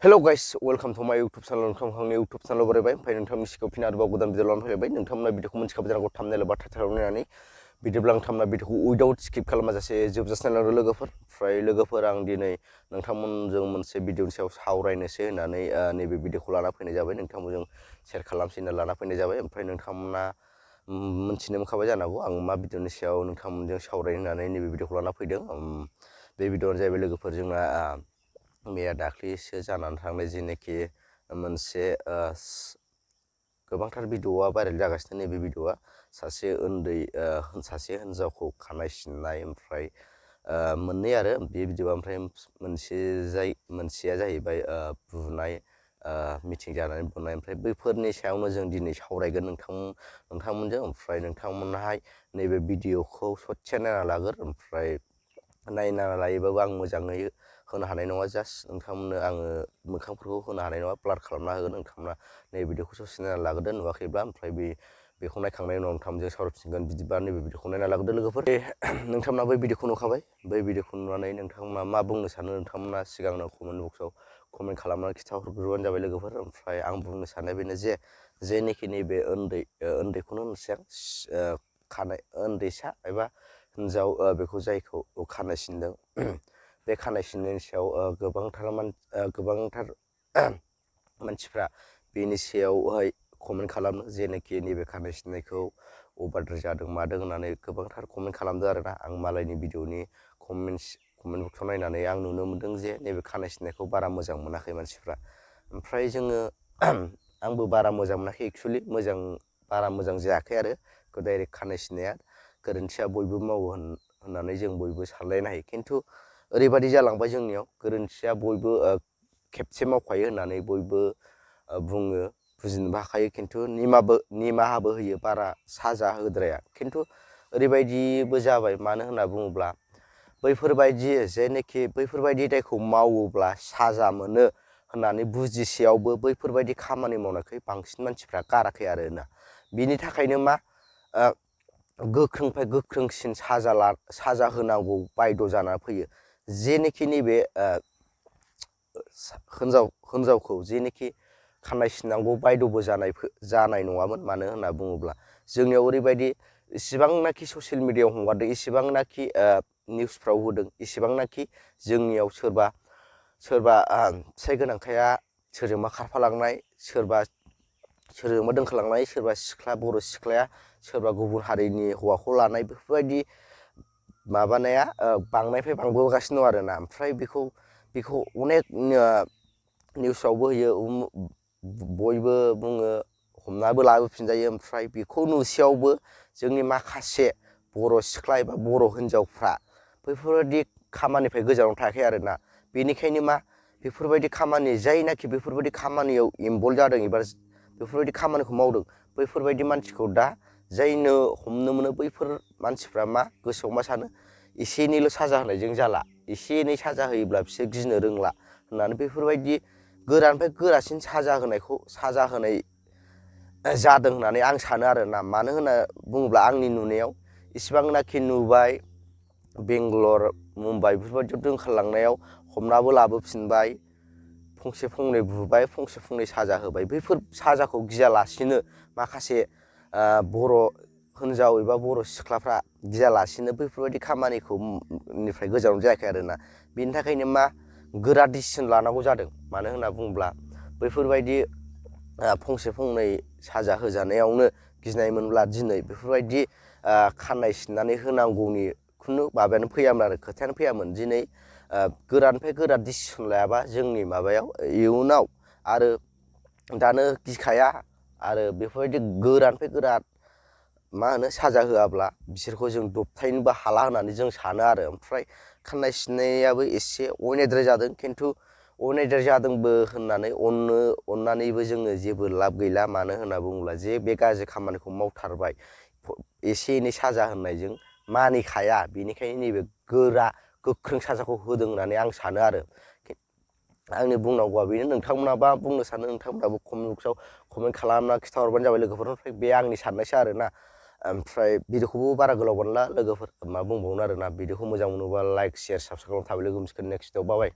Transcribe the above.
Hello guys, welcome to my YouTube channel. नोंथांनि YouTube channel बरायबाय ओमफ्राय नोंथांनि सिगाङाव फिन आरोबाव गोदान भिडिअ लानानै फैलायबाय नोंथांमोना भिडिअखौ मोनथिखाबाय जानांगौ थाम्बनेल एबा टाइटेलाव नायनानै बिदिब्ला नोंथांमोना भिडिअखौ उइदाउट स्किप खालामाजासे जोबजासे नायलांदो लोगोफोर ओमफ्राय लोगोफोर आं दिनै नोंथांमोनजों मोनसे भिडिअनि सायाव सावरायनोसै होननानै नैबे भिडिअखौ लाना फैनाय जाबाय नोंथांमोनजों शेयार खालामसै होनना लाना फैनाय जाबाय ओमफ्राय नोंथांमोना मोनथिनो मोनखाबाय जानांगौ आं मा भिडिअनि सायाव नोंथांमोनजों सावरायनो होननानै नैबे भिडिअखौ लाना फैदों बे भिडिअआनो जाहैबाय लोगोफोर जोंना मैया दाख्लैसो जानानै थांनाय जेनाखि मोनसे गोबांथार भिडिअआ भाइरेल जागासिनो नैबे भिडिअआ सासे हिनजावखौ खानाय सिननाय ओमफ्राय मोननै आरो बे भिडिअआ ओमफ्राय मोनसेया जाहैबाय बुनाय मिटिं जानानै बुनाय ओमफ्राय बैफोरनि सायावनो जों दिनै सावरायगोन नोंथांमोनजों ओमफ्राय नोंथांमोनहाय नैबे भिडिअखौ ससे नायना लागोर ओमफ्राय नायना लायोबाबो आं मोजाङै होनो हानाय नङा जास्ट नोंथांमोननो आङो मोखांफोरखौ होनो हानाय नङा ब्लार खालामना होगोन नोंथांमोना नैबे भिडिअखौ ससे नायना लाग्रोदो नुवाखैब्ला ओमफ्राय बेखौ नायखांनायनि उनाव नोंथांमोनजों सावरायफिनगोन बिदिबा नैबे भिडिअखौ नायना लाग्रोदो लोगोफोर नोंथांमोना बै भिडिअखौ नुखाबाय बै भिडिअखौ नुनानै नोंथांमोना मा बुंनो सानो नोंथांमोना सिगांनो कमेन्ट बक्सआव कमेन्ट खालामनानै खिथाहरग्रोबानो जाबाय लोगोफोर ओमफ्राय आं बुंनो सानो बेनो जेनोखि नैबे उन्दैखौनो होनसै आं खानाय उन्दैसा एबा हिनजाव बेखौ जायखौ खानाय सिनदों बे खानाय सिननायनि सायाव गोबांथार मानसिफ्रा बेनि सायावहाय कमेन्ट खालामो जेनोखि नैबे खानाय सिननायखौ अभारद्राय जादों मादों होननानै गोबांथार कमेन्ट खालामदों आरोना आं मालायनि भिडिअनि कमेन्ट बक्सआव नायनानै आं नुनो मोनदों जे नैबे खानाय सिननायखौ बारा मोजां मोनाखै मानसिफ्रा ओमफ्राय आंबो बारा मोजां मोनाखै एक्सुवेलि बारा मोजां जायाखै आरो डाइरेक्ट खानाय सिननाया गोरोन्थिया बयबो मावो होननानै जों बयबो सानलायनो हायो खिन्थु ओरैबायदि जालांबाय जोंनियाव गोरोन्थिया बयबो खेबसे मावखायो होननानै बयबो बुङो बुजिनोबो हाखायो खिन्थु निमाहाबो होयो बारा साजा होद्राया खिन्थु ओरैबायदिबो जाबाय मानो होनना बुङोब्ला बैफोरबायदि दायखौ मावोब्ला साजा मोनो होननानै बुजिसेयावबो बैफोरबायदि खामानि मावनायखौ बांसिन मानसिफ्रा गाराखै आरोना बिनि थाखायनो मा गोख्रोंनिफ्राय गोख्रोंसिन साजा होनांगौ बायद' जानानै फैयो जेनोखि नैबे हिनजावखौ जेनोखि खानाय सिननांगौ बायद'बो जानाय नङामोन मानो होनना बुङोब्ला जोंनियाव ओरैबायदि इसिबांनाखि ससियेल मिडियायाव हगारदों इसिबांनाखि निउसफ्राव होदों इसिबांनाखि जोंनियाव सोरबा फिसाइ गोनांखाया सोरजोंबा खारफालांनाय सोरजोंबा दोनखालांनाय सोरबा बर' सिख्लाया सोरबा गुबुन हारिनि हौवाखौ लानाय बेफोरबायदि माबानाया बांनायनिफ्राय बांबोगासिनो दं आरोना ओमफ्राय बेखौ अनेक निउसआवबो होयो बयबो बुङो हमनाबो लाबोफिनजायो ओमफ्राय बेखौ नुसेयावबो जोंनि माखासे बर' सिख्ला एबा बर' हिनजावफ्रा बैफोरबायदि खामानिनिफ्राय गोजानाव थायाखै आरोना बेनिखायनो बेफोरबायदि जायनाखि बेफोरबायदि खामानियाव इनभल्भ जादों एबा बेफोरबायदि खामानिखौ मावदों बैफोरबायदि मानसिखौ दा जायनो हमनो मोनो बैफोर मानसिफ्रा गोसोआव मा सानो एसे एनैल' साजा होनायजों जाला एसे एनै साजा होयोब्ला बिसोर गिनो रोंला होननानै बेफोरबायदि गोरानिफ्राय गोरासिन साजा होनाय जादों होननानै आं सानो आरोना मानो होनना बुङोब्ला आंनि नुनायाव इसिबांनाखि नुबाय बेंगलर मुम्बाइ बेफोरबायदियाव दोनखारलांनायाव हमनाबो लाबोफिनबाय फंसे फंनै बुबाय फंसे फंनै साजा होबाय बैफोर साजाखौ गियालासिनो माखासे बर' हिनजाव एबा बर' सिख्लाफ्रा गियालासिनो बैफोरबायदि खामानिनिफ्राय गोजानाव जायाखै आरोना बेनि थाखायनो गोरा डिसिसन लानांगौ जादों मानो होनना बुङोब्ला बैफोरबायदि फंसे फंनै साजा होजानायावनो गिनायमोनब्ला दिनै बेफोरबायदि खानाय सिननानै होनांगौनि खुनु माबायानो फैयामोन आरो खोथायानो फैयामोन दिनै गोरानिफ्राय गोरा डिसिसन लायाबा जोंनि माबायाव इयुनाव आरो दानो गिखाया आरो बेफोरबायदि गोरानिफ्राय गोरा साजा होआब्ला बिसोरखौ जों दबथायनोबो हाला होननानै जों सानो आरो ओमफ्राय खानाय सिननायाबो एसे अयनायद्राय जादों खिन्थु अयनायद्राय जादोंबो होननानै अननानैबो जोङो जेबो लाब गैला मानो होनना बुङोब्ला जे बे गाज्रि खामानिखौ मावथारबाय एसे एनै साजा होननायजों मानिखाया बेनिखायनो नैबे गोख्रों साजाखौ होदों होननानै आं सानो आरो आंनि बुंनांगौआ बेनो नोंथांमोनाबा बुंनो सानो नोंथांमोनाबो कमेन्ट बक्सआव कमेन्ट खालामना खिथाहरबानो जाबाय लोगोफोर ओमफ्राय बे आंनि साननायसो आरोना ओमफ्राय भिडिअखौबो बारा गोलाव बनला लोगोफोर मा बुंबावनो आरोना भिडिअखौ मोजां मोनोबा लाइक शेयार साबसक्राइब खालामना थाबाय लोगो मोनसिगोन नेक्स्ट भिडिअ बाय